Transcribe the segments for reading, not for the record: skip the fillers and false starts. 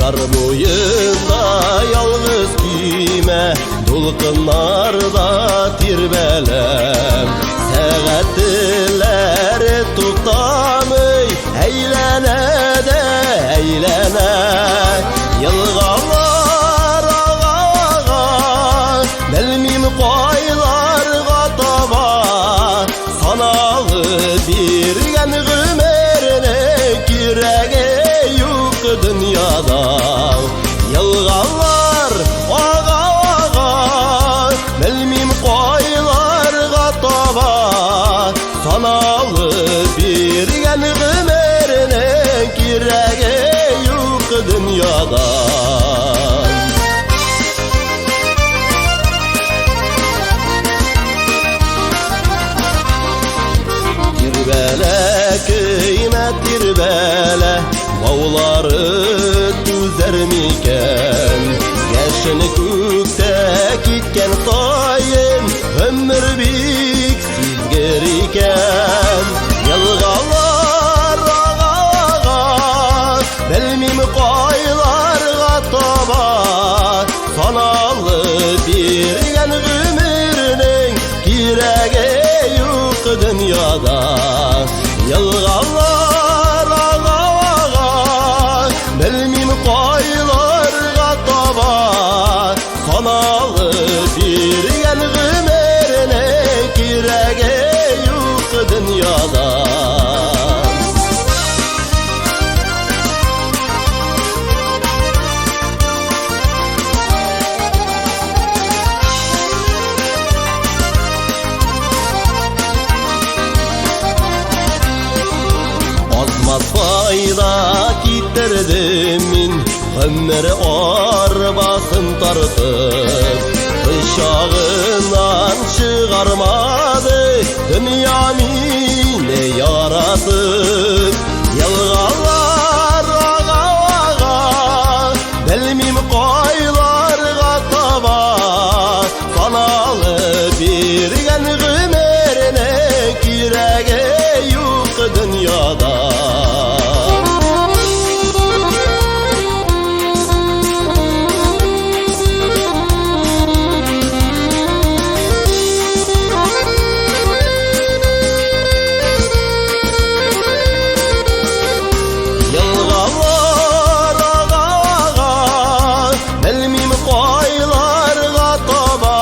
Яр буенда ялгыз көймә дулкыннарда тирбәләм. Сәгать телләре туктамый, әйләнә дә әйләнә. Елгалар ага-ага, белмим кайларга таба. Саналы биргән гомернең кирәге юк дөньяда. Елгалар ага-ага, белмим кайларга таба. Саналы биргән гомернең кирәге юк дөньяда. Тирбәлә, көймә, тирбәлә, баулары түзәр микән? Яшен күктә киткән саен, гомер бик сизгер икән. Елгалар ага-ага, белмим кайларга таба. Саналы биргән гомернең кирәге юк дөньяда. Елгалар ага-ага, белмим кайларга таба. Саналы биргән гомернең кирәге юк дөньяда. Азмаз файда китердем мин, гомер арбасын тартып. Пычагыннан чыгармады дөнья мине яратып. Елгалар ага-ага, белмим кайларга таба. Саналы биргән гомернең кирәге юк дөньяда. Елгалар ага-ага, белмим кайларга таба.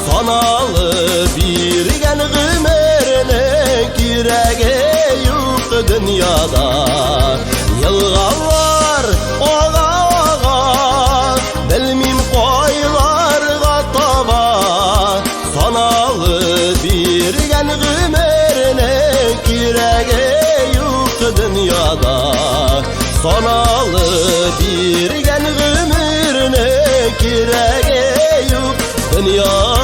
Саналы биргән гомернең кирәге юк дөньяда. Елгалар ага-ага, белмим кайларга таба. Саналы биргән гомернең кирәге юк дөньяда. Саналы биргән гомернең кирәге юк дөньяда.